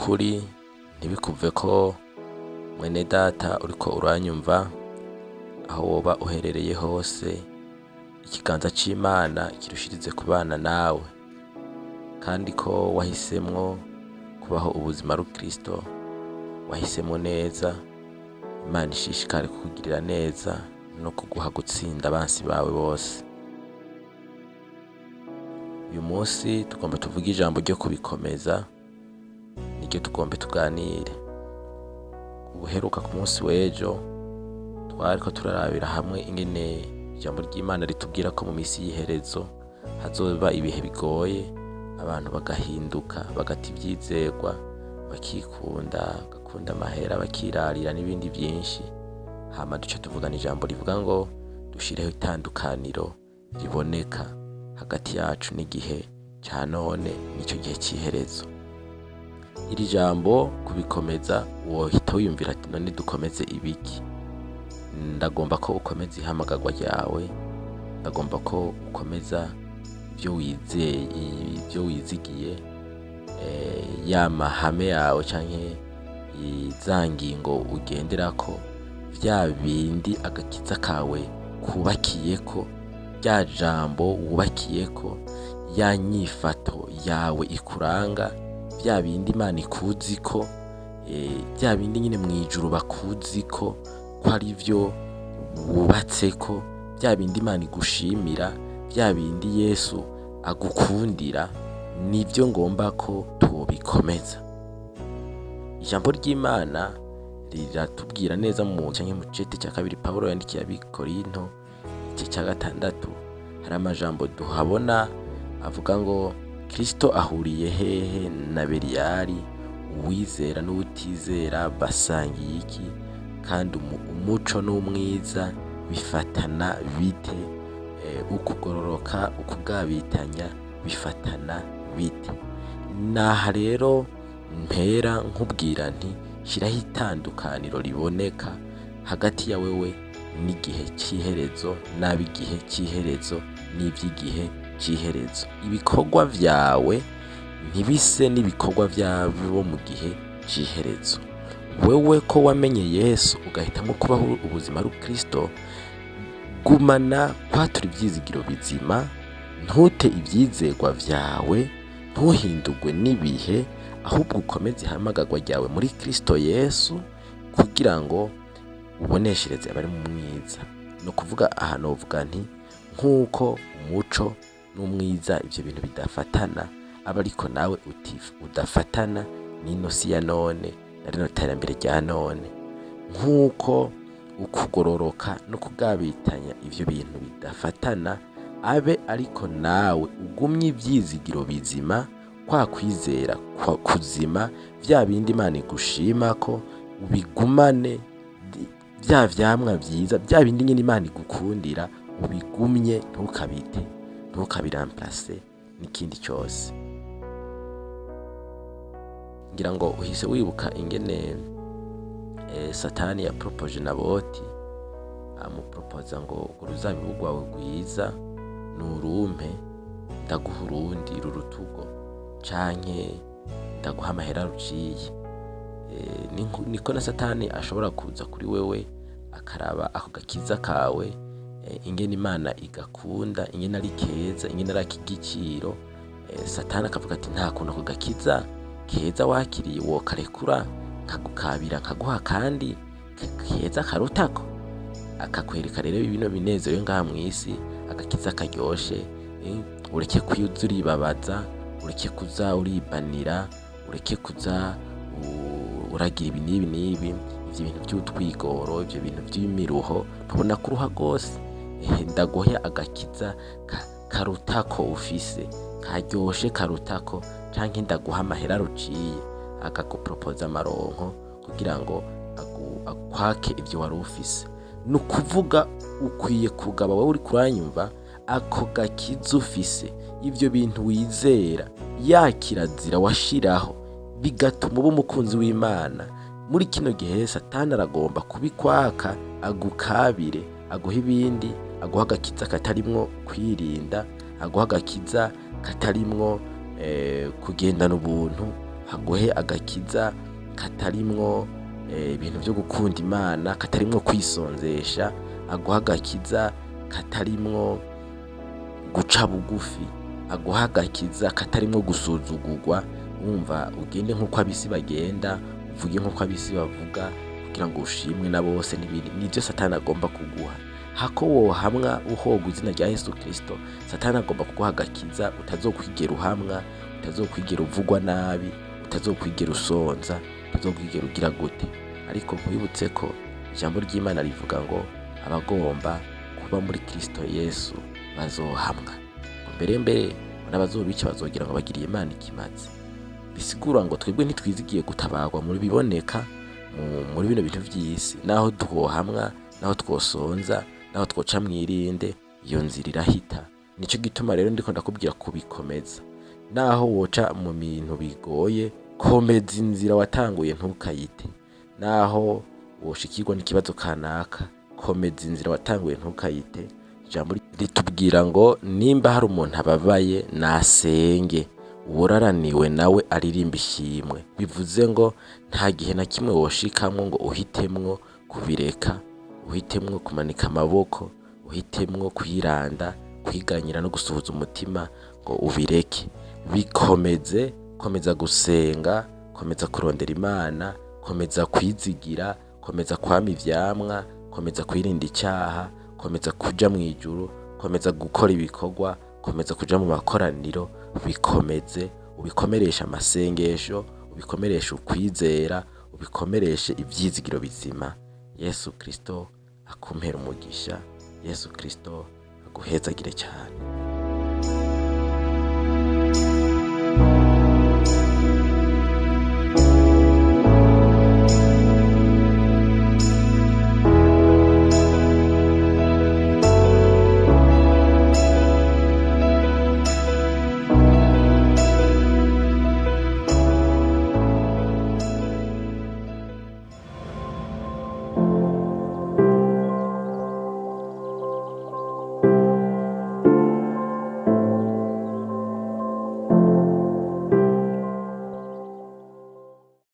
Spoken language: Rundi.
Nukuri ntibikuve ko mwene data uriko uranyumva, aho woba uherereye hose, ikiganza c'Imana kirushirize kubana nawe, kandi ko wahisemwo kubaho ubuzima rukristo, wahisemwo neza. Imana ishishikare kukugirira neza no kuguha gutsinda abansi bawe bose. Uyu munsi tugomba tuvuge ijambo ryo kubikomeza, niryo tugombe tuganire. Ubuheruka ku munsi w'ejo twariko turarabira hamwe ingene ijambo ry'Imana ritubwira ko mu minsi y'iherezo hazoba ibihe bigoye, abantu bagahinduka, bagata ivyizerwa, bakikunda, bagakunda amahera, bakirarira n'ibindi vyinshi. Hama duca tuvugana ijambo rivuga ngo dushireho itandukaniro riboneka hagati yacu n'igihe ca none n'ico gihe c'iherezo. Iri jambo kubikomeza, wohita wiyumvira ati: "None dukomeze ibiki?" Ndagomba ko ukomeza ihamagarwa ryawe, ndagomba ko ukomeza ibyo wizeye, ibyo wizigiye, ya mahame yawe canke za ngingo ugenderako, vya bindi agakiza kawe kubakiyeko, rya jambo wubakiyeko, ya nyifato yawe ikuranga, vya bindi Imana ikuziko, vya bindi nyine mw'ijuru bakuziko ko ari vyo wubatseko, vya bindi Imana igushimira, vya bindi Yesu agukundira, nivyo ngomba ko tubikomeza. Ijambo ry'Imana riratubwira neza mu canke mu cete cya kabiri Pawulo yandikiye ab'Ikorinto, igice cya gatandatu, hari amajambo duhabona avuga ngo: "Kristo ahuriye hehe na Beliyali? Uwizera n'uwutizera basangiye iki? Kandi umuco n'umwiza bifatana bite? Ukugororoka, ukugabitanya bifatana bite?" Naha rero mpera nkubwira nti: shyiraho itandukaniro riboneka hagati ya wewe n'igihe cy'iherezo, n'ab'igihe cy'iherezo, n'iby'igihe cy'iherezo. Ibikorwa vyawe ntibise n'ibikorwa by'abo mu gihe cy'iherezo. Wewe ko wamenye Yesu, ugahitamo kubaho ubuzima ari Kristo, gumana kwatura ibyizigiro bizima, ntute ibyizerwa vyawe, ntuhindurwe n'ibihe, ahubwo ukomeze ihamagarwa ryawe muri Kristo Yesu kugira ngo uboneshereze abari mu mwiza. Ni ukuvuga aha novuga nti: nk'uko umuco n'umwiza ivyo bintu bidafatana, aba ariko nawe udafatana n'ino si ya none na rino terambere rya none. Nk'uko ukugororoka no kugabitanya ivyo bintu bidafatana, abe ariko nawe ugumye ivyizigiro bizima, kwa kwizera kuzima, vya bindi Imana igushima ko ubigumane, vya vyamwa vyiza, vya bindi nyene Imana igukundira, ubigumye, ntukabite, ntukabiramplase n'ikindi cyose. Ngira ngo uhise wibuka ingene Satani yapropoje Naboti, amupropoza ngo: "Urwo ruzabibu rwawe rwiza nurumpe, ndaguha urundi ruruta urwo, canke ndaguha amahera ruciye." Niko na Satani ashobora kuza kuri wewe, akaraba ako gakiza kawe, ingene Imana igakunda, ingene ari keza, ingene ari ak'igiciro. Satani akavuga ati: "Nta kuntu ako gakiza keza wakiriye wokarekura, nkagukabira, nkaguha kandi keza karutako." Akakwereka rero bino binezero yo ngaha mw'isi, agakiza karyoshe, ureke kuza uribabaza, ureke kuza uribanira, ureke kuza uragira ibi n'ibi n'ibi, ivyo bintu vy'utwigoro, ivyo bintu vy'imiruho, ntubona kuruha rwose. Ehe, ndaguhe agakiza karutako ufise, karyoshe karutako, canke ndaguha amahera ruciye. Akagupropoza amaronko kugira ngo akwake ivyo wari ufise. Ni ukuvuga ukwiye kugaba, wowe uri kuranyumva, ako gakiza ufise, ivyo bintu wizera, ya kirazira washiraho bigatuma uba umukunzi w'Imana. Muri kino gihe Satani aragomba kubikwaka, agukabire, aguha ibindi, aguha agakiza katarimwo kwirinda, aguha agakiza katarimwo kugendana ubuntu. Aguhe agakiza katarimwo ibintu vyo gukunda Imana, katarimwo kwisonzesha, aguhe agakiza katarimwo guca bugufi, aguhe agakiza katarimwo gusuzugurwa, wumva ugende nk'uko ab'isi bagenda, uvuge nk'uko ab'isi bavuga, kugira ngo ushimwe na bose n'ibindi. Nivyo Satani agomba kuguha. Hako wohamwa uhogwa izina rya Yesu Kristo, Satani agomba kuguha agakiza utazokwigera uhamwa, utazokwigera uvugwa nabi, utazokwigera usonza, utazokwigera ugira gute. Ariko nkwibutse ko ijambo ry'Imana rivuga ngo abagomba kuba muri Kristo Yesu bazohamwa. Ngo mbere mbere n'abazobica bazogira ngo bagiriye Imana ikimazi. Bisigura ngo twebwe ntitwizigiye gutabarwa muri biboneka muri bino bintu vy'isi. Naho twohamwa, naho twosonza, naho twoca mwirinde, iyo nzira irahita. Nico gituma rero ndiko ndakubwira kubikomeza. Naho woca mu bintu bigoye, komeza inzira watanguye ntukayite. Naho woshikirwa n'ikibazo kanaka, komeza inzira watanguye ntukayite. Ijambo ritubwira ngo nimba hari umuntu ababaye nasenge, uworaraniwe nawe aririmba ishimwe. Bivuze ngo nta gihe na kimwe woshikamwo ngo uhitemwo kubireka, uhitemwo kumanika amaboko, uhitemwo kwiranda, kwiganyira no gusuhuza umutima ngo ubireke. Bikomeze, komeza gusenga, komeza kurondera Imana, komeza kwizigira, komeza kwama ivyamwa, komeza kwirinda icaha, komeza kuja mw'ijuru, komeza gukora ibikorwa, komeza kuja mu makoraniro, bikomeze, ubikomereshe amasengesho, ubikomereshe ukwizera, ubikomereshe ivyizigiro bizima. Yesu Kristo akumpere umugisha, Yesu Kristo aguhezagire cyane.